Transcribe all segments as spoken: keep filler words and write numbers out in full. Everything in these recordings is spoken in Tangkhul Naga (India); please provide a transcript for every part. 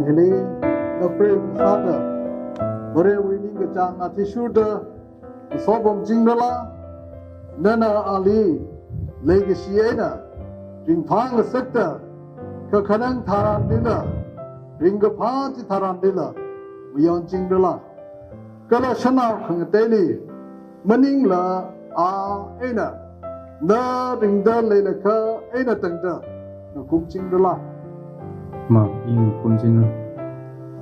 Hili, naprei sāda, Varewui ningkachāng athishurda, sopam chingrala, nana ali, leikashi eina, ringphāngasakta, kakhanang tharanlila, ringkaphā chitharanlila, mayon chingrala. Kala shanao khangateili, maningla a eina, na ringda leilakha eina tangda, ngakum chingrala. Ma, i ngakum chingra.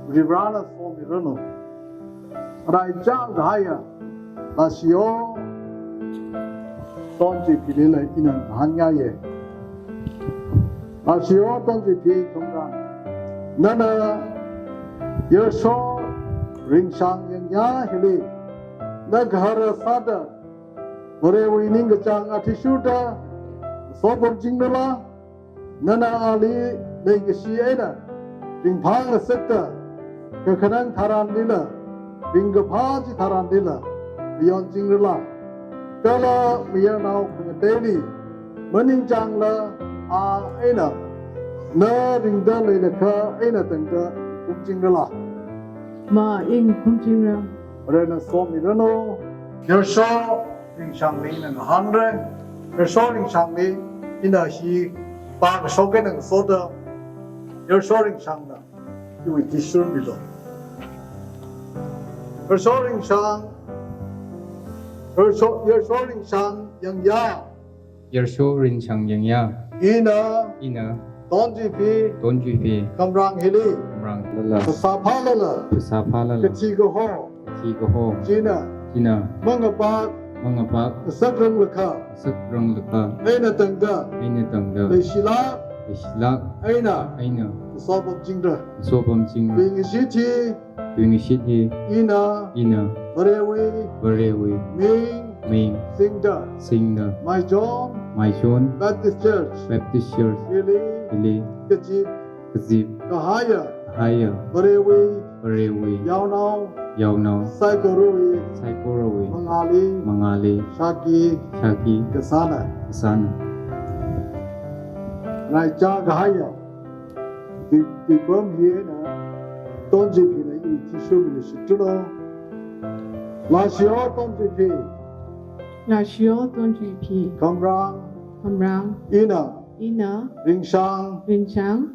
Varivarana somiranu. Raichang kahaiya, Lashio Tonjuipilila ina ngahānngaiye. Lashio Tonjuipi Khamrang, nana yarsho ringshang yangya hili, nagahara sāda, Varewui ningkachāng athishurda, sopam chingrala, nana ali leikashi eina, ringphāngasakta, kakhanang tharanlila, ringkaphā chitharanlila, mayon chingrala. Kala mayarnao khangateili, maningchāngla a eina, na ringda leilakha eina tangda ngakum chingrala. Ma, i ngakum chingra. Varena somiranu. Yarsho ringshangli ina ngahānra. Yarsho ringshangli ina hi pākashok eina ngasoda, yarsho ringshangna iwui athishurmilu. Yarsho ringshang, yarsho, yarsho ringshang yangya. Yarsho ringshang yangya. Ina. Ina. Tonjuipi. Tonjuipi. Khamrang hili. Khamrang lala. Phasā phālala. Phasā phālala. Kathi kaho. Kathi kaho. China. China. Mangapak. Mangapak. Ngasakranglakha. Ngasakranglakha. Eina tangda. Eina tangda. Leishilāk. Leishilāk. Eina. Eina. Sopam chingra. Sopam chingra. Tuingashit hi. Tuingashit hi. Ina. Ina. Varewui. Varewui. Ming. Ming. Singda. Singda. Maichon. Maichon. Baptist Church. Baptist Church. Hili. Hili. Kazip. Kazip. Kahaiya. Kahaiya. Varewui. Varewui. Yaonao. Yaonao. Saikorawui. Saikorawui. Mangāli. Mangāli. Shākhi. Shākhi. Kasāna. Kasāna. Raichang kahaiya. Tui, tuipam hi eina, Tonjuipina iwui athishurmili shitrulo. Lashio Tonjuipi. Lashio Tonjuipi. Khamrang. Khamrang. Ina. Ina. Ringshang. Ringshang.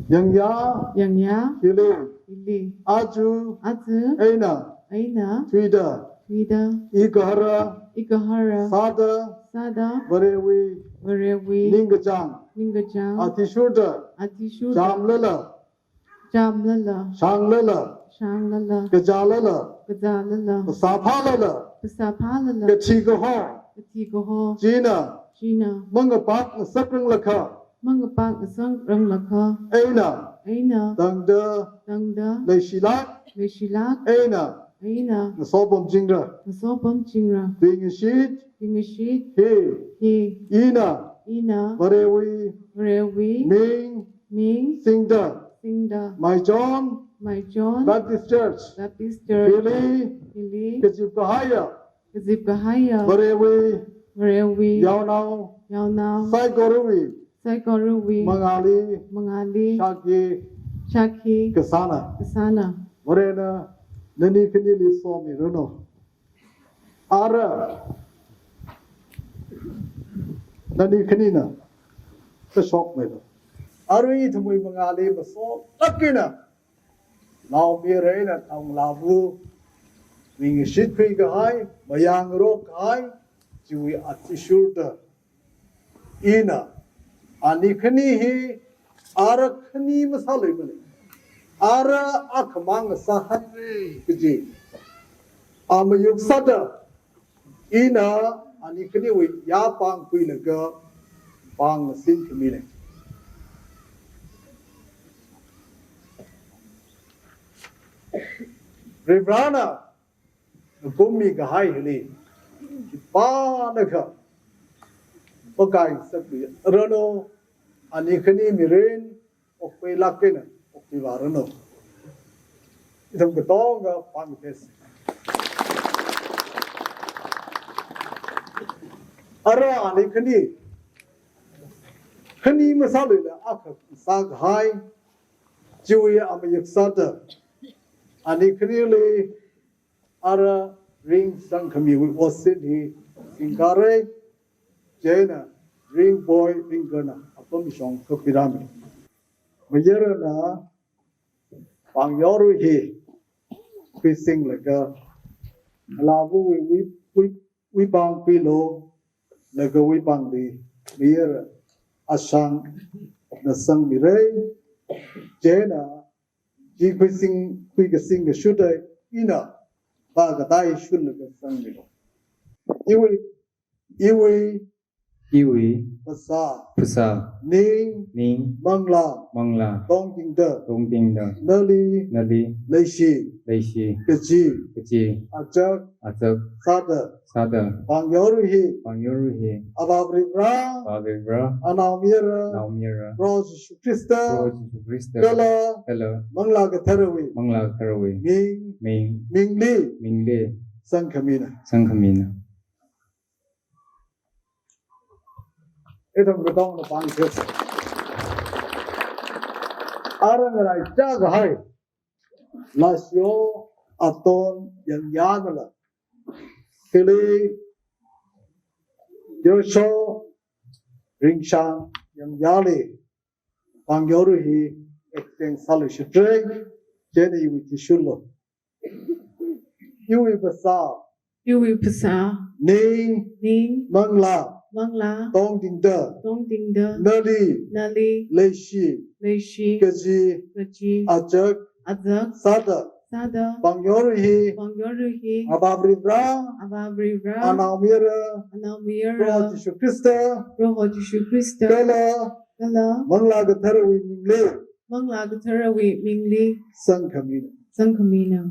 Yangya. Yangya. Hili. Hili. Aja. Aja. Eina. Eina. Thuida. Thuida. Igahara. Igahara. Sāda. Sāda. Varewui. Varewui. Ningkachāng. Ningkachāng. Athishurda. Athishurda. Chamlala. Chamlala. Shanglala. Shanglala. Kazālala. Kazālala. Phasā phālala. Phasā phālala. Kathi kaho. Kathi kaho. China. China. Mangapak ngasakranglakha. Mangapak ngasakranglakha. Eina. Eina. Tangda. Tangda. Leishilāk. Leishilāk. Eina. Eina. Ngasopam chingra. Ngasopam chingra. Tuingashit. Tuingashit. Hi. Hi. Ina. Ina. Varewui. Varewui. Ming. Ming. Singda. Singda. Maichon. Maichon. Baptist Church. Baptist Church. Hili. Hili. Kazip kahaiya. Kazip kahaiya. Varewui. Varewui. Yaonao. Yaonao. Saikorawui. Saikorawui. Mangāli. Mangāli. Shākhi. Shākhi. Kasāna. Kasāna. Varena nani khanili somiranu. Ara. Nani khanina. Kashokmeilu. Arui ithumwui mangāli masolaga eina. Naomayara eina tanglabu, tuingashit khuikahai, mayangarok kahai, chiwui athishurda. Ina, ani khani hi, ara khani masāluimana. Ara akhamang sāhaira, kaji. Amayuk sāda, ina ani khaniwui yāpāng khuilaga pāng ngasin khamina. Varivarana ngakummi kahai hili, khipānakha, pakai sakli rano, ani khani mirin, okhuilāk eina, okhuivāranu. Ithum katonga pāng test. Ara ani khani, khani masāluila akha sākahai, Chiwui amayek sāda, ani khanili ara ring sangkhamiwui otsin hi singkare, chieina ringpoi ringkarna apam shong kakhuirāmi. Mayarana pāngyorwui hi khuisinglaga, alāvawui wui, wui, wuipāng khuilu, laga wuipāngli mayara ashangna sangmire, chieina chi khuising, khuikasing kashuda ina pākatā hi shunlaga sangmilu. Iwui, iwui, iwui, phasā, phasā, ning, ning, manglā, manglā, tongtingda, tongtingda, nali, nali, leishi, leishi, kaji, kaji, achak, achak, sāda, sāda, pāngyorwui hi, pāngyorwui hi, Avā Varivara, Avā Varivara, Anaomayara, Anaomayara, Proho Jishu Khrista, Proho Jishu Khrista, kala, kala, Manglā Katharawui, Manglā Katharawui, ming, ming, mingli, mingli, sangkhamina, sangkhamina. Ithum katongna pāngshap. Ara ngaraichā kahai Lashio Aton Yangyana la, hili Yarsho Ringshang Yangyali pāngyorwui hi extend sāluishitra, chieina iwui athishurlo. Iwui phasā, iwui phasā, ning, ning, manglā, manglā, tongtingda, tongtingda, nali, nali, leishi, leishi, kaji, kaji, achak, achak, sāda, sāda, pāngyorwui hi, pāngyorwui hi, Avā Varivara, Avā Varivara, Anaomayara, Anaomayara, Proho Jishu Khrista, Proho Jishu Khrista, kala, kala, Manglā Katharawui mingli, Manglā Katharawui mingli, sangkhamina, sangkhamina.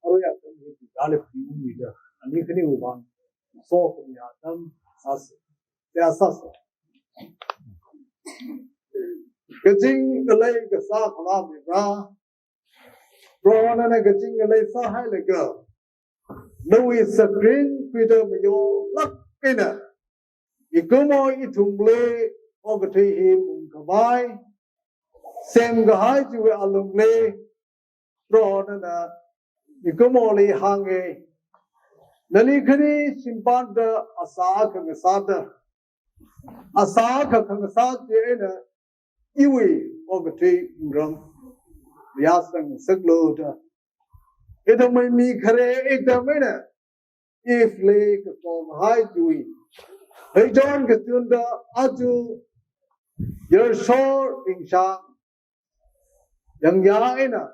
Aruiya atam hi rāli pimida, ani khaniwui vang sokhami atam sāsa, ya sāsa. Kazing ngalei kasā kala mira, Proho nana kazing ngalei sāhailaga, nawui sakrin khuida mayonlāk eina, ikumo ithumli okathui hi mungkhavai semkahai chiwui alungli, Proho nana ikumoli hānga, nali khani shimpanda asā akha ngasāda, asā akha khangasā chieina iwui okathui wungram yasang ngasaklu da. Ithumwui mi khare ithum eina Eve li katomhai chiwui heichon kachunda aja Yarsho Ringshang Yangya eina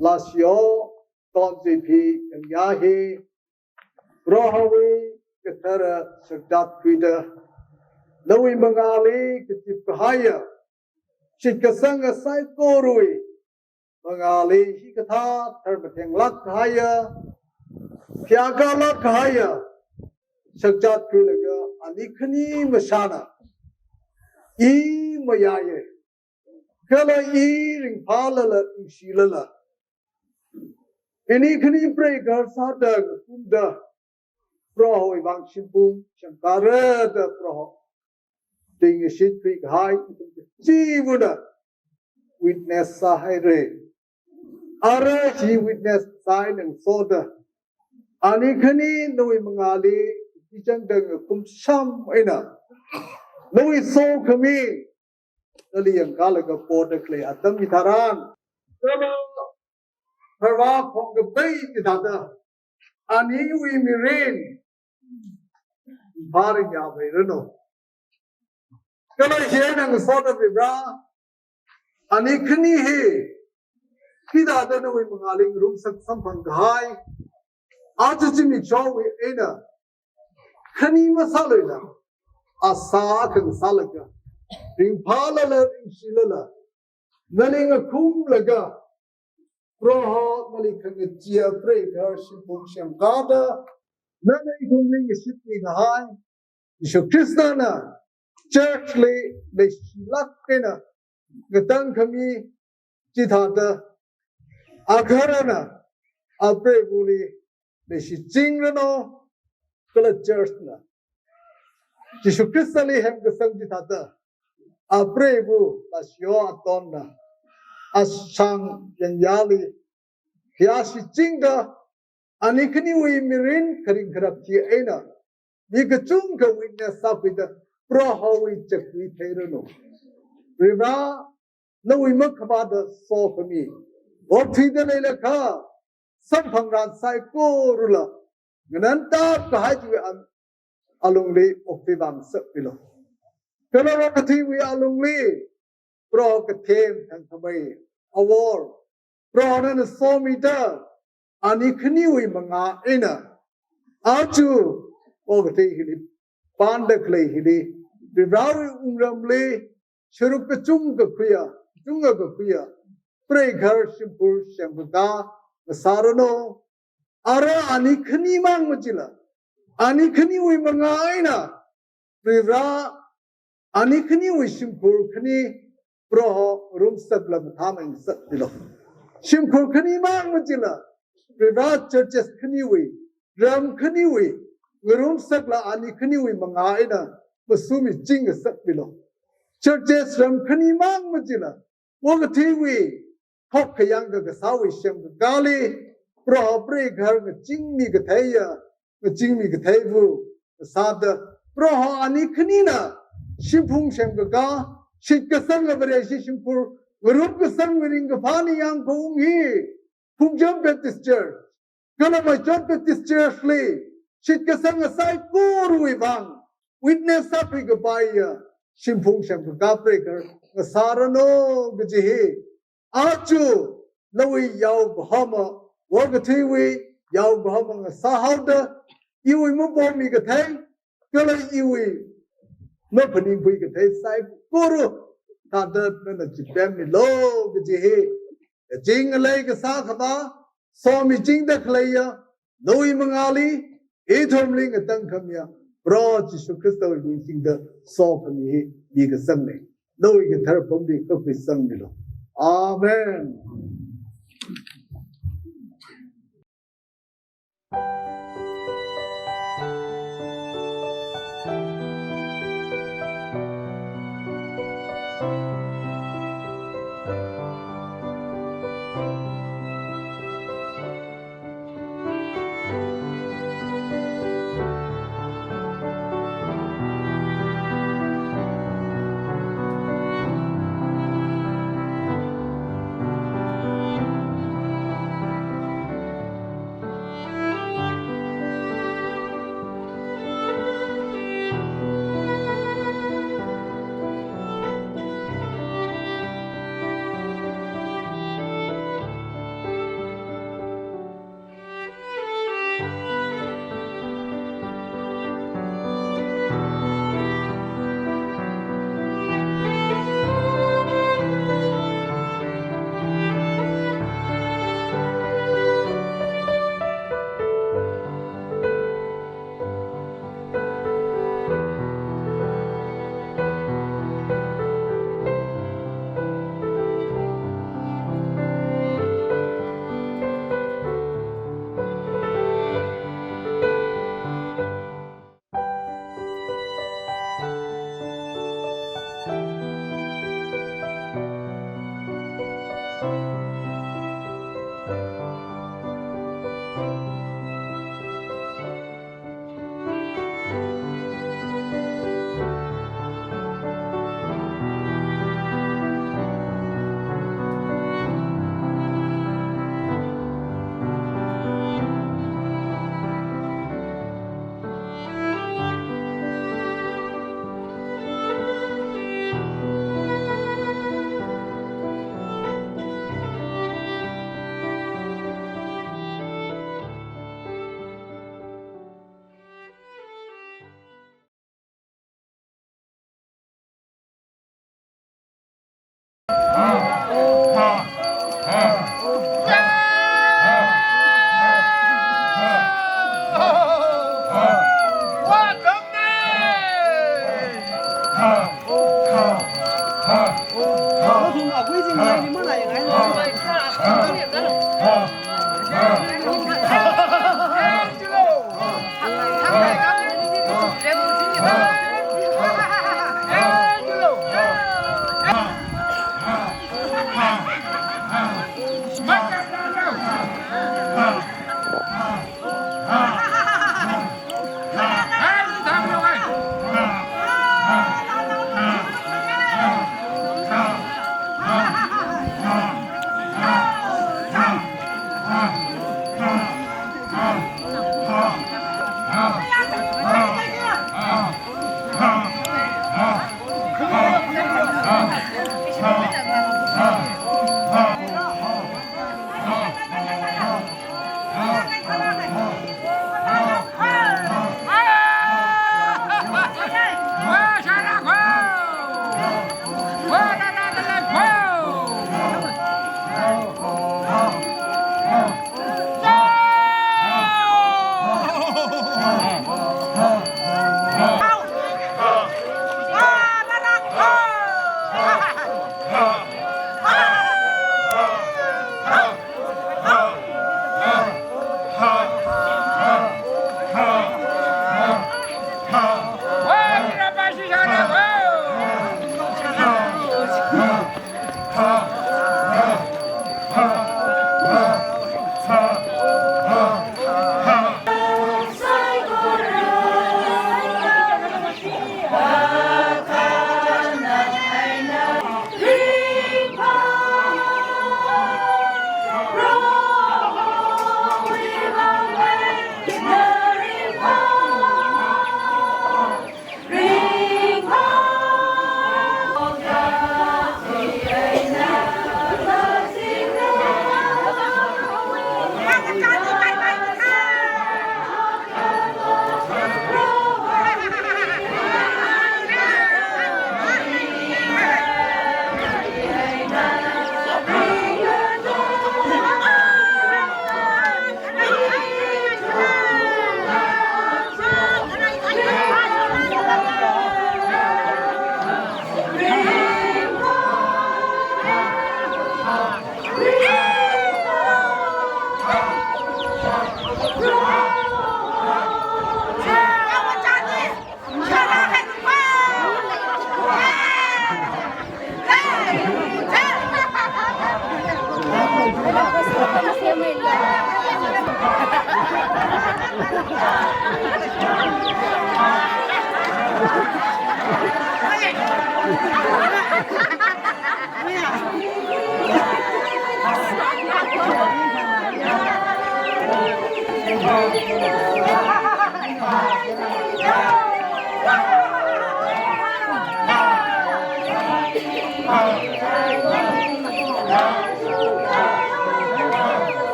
Lashio Tonchipi Yangya hi Prohowui kathara shakzat khuida, nawui mangāli kazip kahaiya, shitkasanga saikorawui mangāli hikathā tharmathenglāk kahaiya, phayākalāk kahaiya shakzat khuilaga, ani khani mashana, i mayāya, kala i ringphālala, ningshilala, ini khani preigahar sāda ngakumda, Prohowui vang shimphung semkare da Proho tuingashit khuikahai ithum kachivana witness sāhaira. Ara hi witness sāhaina ngasoda, ani khani nawui mangāli ichangda ngakumsham eina, nawui sokhami nali yangkalaga poda khalei atam hitharan, kala tharvā phongkapai chithāda, aniwui mirin pharing yapairanu. Kala hi eina ngasoda Varivara, ani khani hi hithāda nawui mangāli ngarumsak samphang kahai, aja zimikshowui eina khani masālala, asā akha ngasālaga, ringphālala, ningshilala, nali ngakumlaga, Proho nali khangacheeya preigahar shimphung semkada, nana ithumli ngashitmi kahai, Jishu Khristana church li leishilāk eina ngatangkhami chithāda, Agaharana apreivali leishichingranu, kala church na Jishu Khristali hemkasang chithāda apreiva Lashiyo Atonna ashang yanyali khayāshichingda, ani khaniwui mirin kharing kharak chi eina mi kachungkha witness sākhuida Prohowui chakri theiranu. Varivara, nawui makhavātda sokhami, okathuida leilakha samphangran saikorala nganantap kahai chiwui ang alungli okthuivang ngasakmilu. Kala okathuiwui alungli Proho kathem thangkhamei awor Proho nana somida, ani khaniwui mangā eina aja okathui hili pānda khalei hili, Varivarawui wungramli sharuk kachungkha khuiya, kachungkha khuiya, preigahar shimkhur semkakā ngasāranu. Ara ani khanimang machila, ani khaniwui mangā eina Varivara, ani khaniwui shimkhur khani Proho ngarumsakla mathāmei ngasakmilu. Shimkhur khanimang machila, Varivara, churches khaniwui, ram khaniwui ngarumsakla ani khaniwui mangā eina masumiching ngasakmilu. Churches ram khanimang machila, okathuiwui khokkhayang kakasāwui semkakāli Proho preigahar ngachingmi katheiya, ngachingmi katheiva ngasāda, Proho ani khanina shimphung semkakā, shitkasanga Vareshi shimkhur ngarumkasangwui ringkaphā ningyāng kaung hi Phungcham Baptist Church kala Maichon Baptist Church li shitkasanga saikorawui vang witness sākhui kapaiya shimphung semkakā preigahar ngasāranu kaji hi aja nawui yaokahoma, okathuiwui yaokahoma ngasāhaoda, iwui mapommi kathei kala iwui maphaningkhui kathei saikora thāda nana chipemmilu kaji hi, kaching ngalei kasā khavā somichingda khaleiya nawui mangāli, ithumli ngatangkhamiya Proho Jishu Khristawui ming singda sokhami hi mikasangna. Nawui kathar pamli kakhuisangmilu. Amen.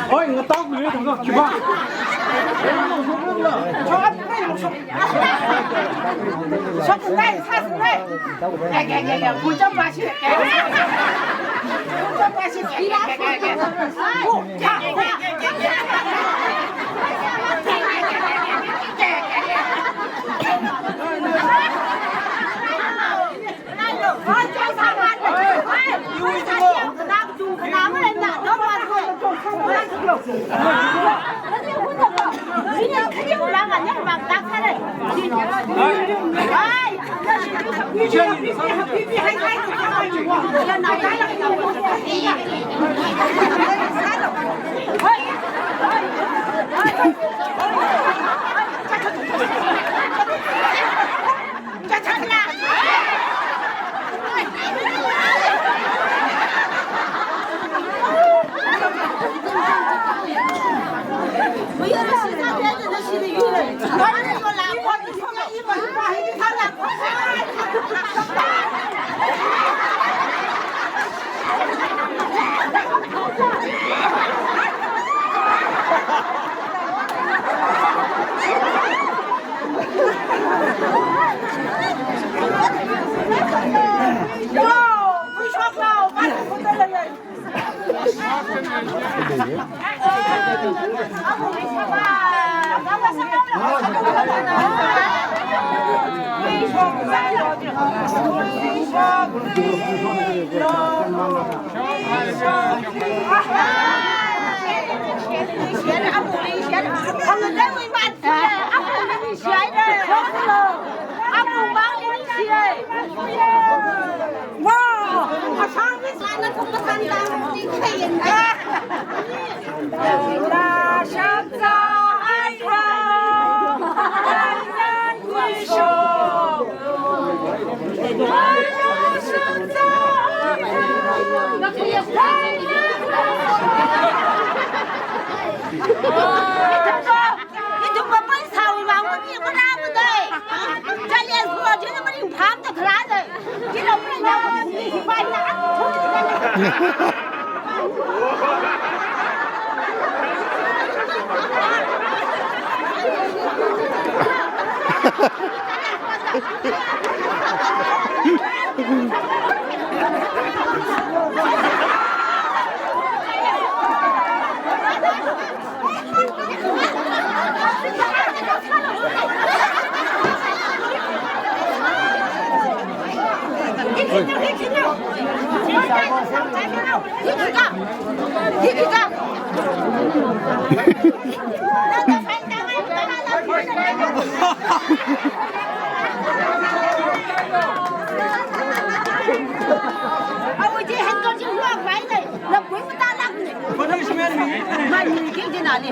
Oi, ngatau kuli, tunggu, coba. Punishment mi. Mani ki dinali.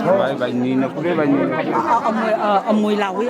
Vai, vai, nina kure, vai, nina kure. Amui, amui lawi.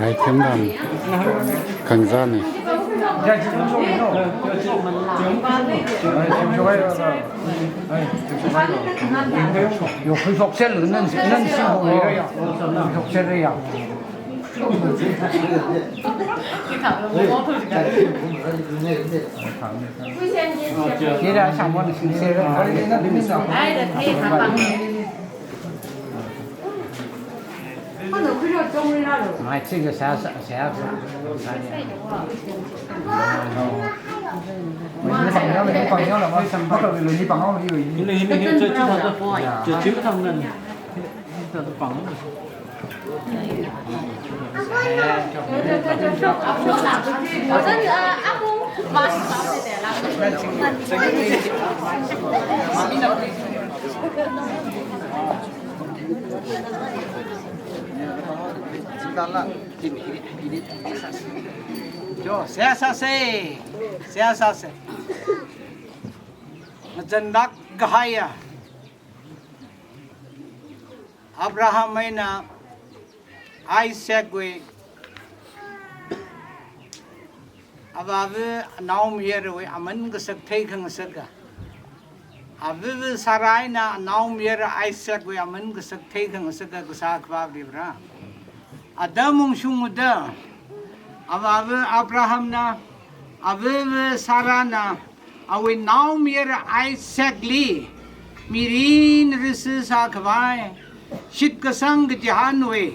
Ai, khemdan kangzani. Yo, khuishok sel, nan, nan singkho leira ya. Khuishok sel ya. Kira sangwan sing sel. Mai, chi ka sa, sa, sa, sa. Hili, hili, hili, chi, chi, chi, chi, chi, chi, Jo, seihā sāsa. Seihā sāsa. Ngazanlāk kahaiya Abraham eina Isaacwui avāva anaomayarawui aman kasak theikhangasaka, avava Sarah eina anaomayara Isaacwui aman kasak theikhangasaka kasā Akhava Varivara. Atam ungshungda, avāva Abrahamna, avava Sarahna, awui naomayara Isaacli mirin risi sākhavai, shitkasang kachihānwui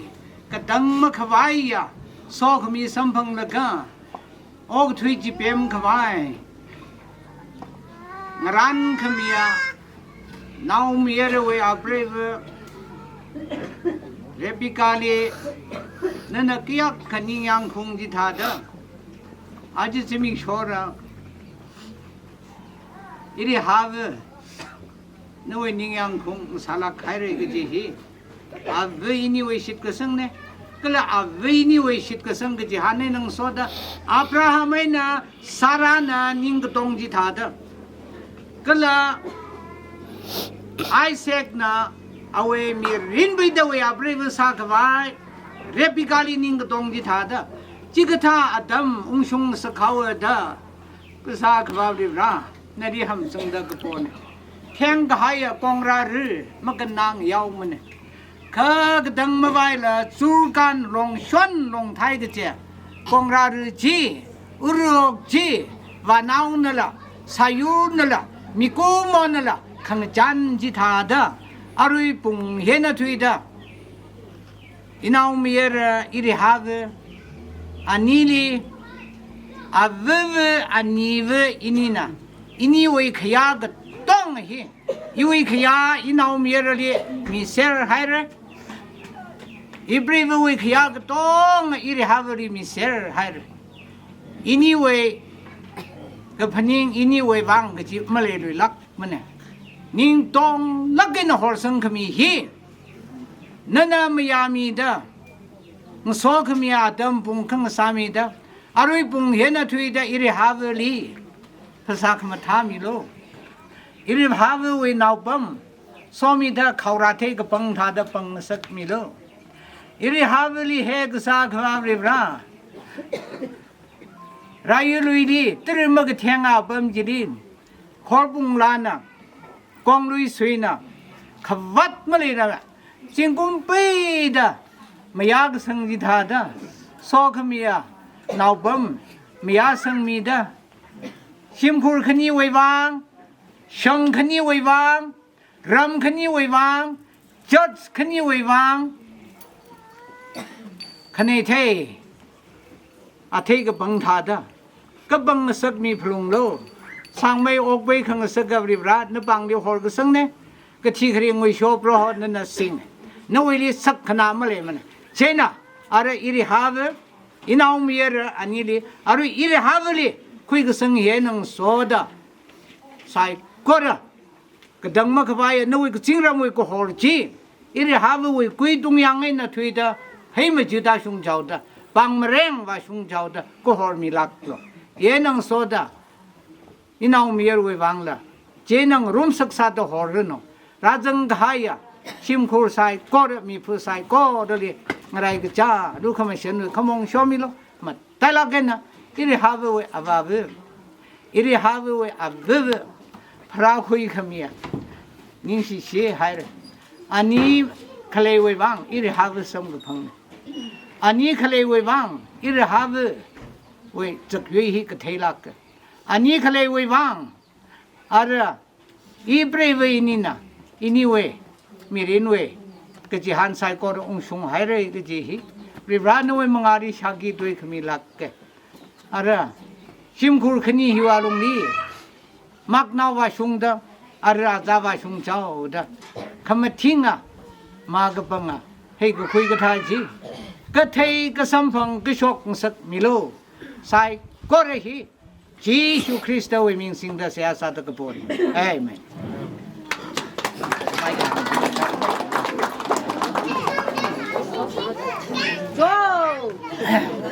katang makhavaiya sokhami samphanglaga, okathui chi pemkhavai ngarānkhamiya naomayarawui apreiva Rebekahli nana kayākha ningyāngkhaung chithāda, aja zimikshora Irihava, nawui ningyāngkhaung sālāk haira kaji hi ava iniwui shitkasangna. Kala ava iniwui shitkasang kachihān eina ngasoda Abraham eina Sarahna ningkatong chithāda, kala Isaacna awui mirin peida awui apreiva sākhavai Rebekahli ningkatong chithāda, chikathā atam ungshung sākhaowa da kasā Akhava Varivara, nali hamsangda kapona. Thengkahaiya kongrāra makannang yaomana. Kha katang mavaila Churachandpur longshon longthai kaje kongrāra chi, urok chi, vānaonala, sāyurnala, mikumonala khangachān chithāda, arui pung hi eina thuida inaomayara Irihava anili, avava aniva inina, iniwui khayā katonga hi, iwui khayā inaomayarali miser haira, ipreivawui khayā katonga Irihavali miser haira. Iniwui kaphaning, iniwui vang kaji maleiluilākmana. Ningtonglāk eina horsangkhami hi nana mayāmida, ngasokhami atam pung khangasāmida, arui pung hi eina thuida Irihavali phasā khamathā milu. Irihavawui naopam somida khaorā thei kapang thāda pangngasak milu. Irihavali he kasā Akhava Varivara, railuili tara makathenga apam chili, khorpunglāna, konglui suina, khavāt maleila, zingkum peida mayākasang chithāda, sokhamiya naopam mayāsangmida, shimkhur khaniwui vang, shang khaniwui vang, ram khaniwui vang, church khaniwui vang, khaneithei athei kapang thāda kapang ngasakmi phalunglu. Sangmei okpei khangasaka Varivara, napāngli horkasangna. Kathi kharing nguisho Proho nana sing. Nawuili sakkhanā maleimana. Chieina ara Irihava, inaomayara anili, arui Irihavali khuikasang hi eina ngasoda, saikora katang makhavaiya nawui kazingramwui kahor chi, Irihavawui kuitungyāng eina thuida, heimajida shungchaoda, pāng mareng vāshungchaoda kahor milāklu. Hi eina ngasoda inaomayarawui vangla, chieina ngarumsak sāda horranu. Rāzang kahaiya shimkhur saikora, miphu saikorali ngaraikacha lukhamashanwui khamong shomilu. Matailāk eina Irihavawui avāva, Irihavawui avava, pharākhui khamiya, ningshishi haira. Ani khaleiwui vang Irihava samkaphangna. Ani khaleiwui vang Irihavawui zakyui hi katheilāka. Ani khaleiwui vang ara ipreiva inina, iniwui mirinwui kachihān saikora ungshung haira kaji hi Varivara nawui mangāli shākhi tuikhami lāka. Ara shimkhur khani hiwui alungli maknao vāshungda, ara azā vāshungchaoda, khamathinga, makapanga, heikakhui kathā chi kathei kasamphang kashok ngasakmilu. Saikora hi Jishu Khristawui ming singda seihā sāda kapona. Amen.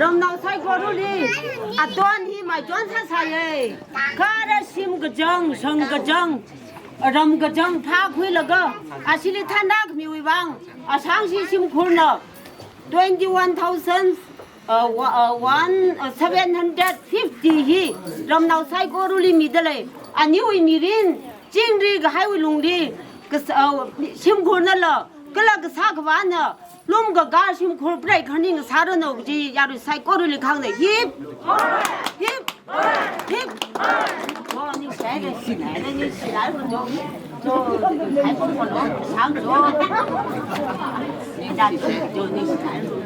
Ramnao saikorali, aton hi maichon sāsāya. Kha ara shim kachāng, shang kachāng, ram kachāng phākhuilaga, ashili thanna khamiwui vang, ashangshi shimkhurna twenty-one thousand, uh, wa-, uh, one, uh, seven hundred fifty hi ramnao saikorali midalei. Aniwui mirin, chingri kahaiwui lungli, kas-, uh, shimkhurnala, kala kasā khavāna, lum kakā shimkhur preikhani ngasāranu kaji yarui saikorali hāngnei. Hip! Hip! Hip! Jo, ningshilākra, ningshilākra, ningshilākra, jo. Jo, hai pong pong lo, sang jo. Ningshilākra, jo, ningshilākra.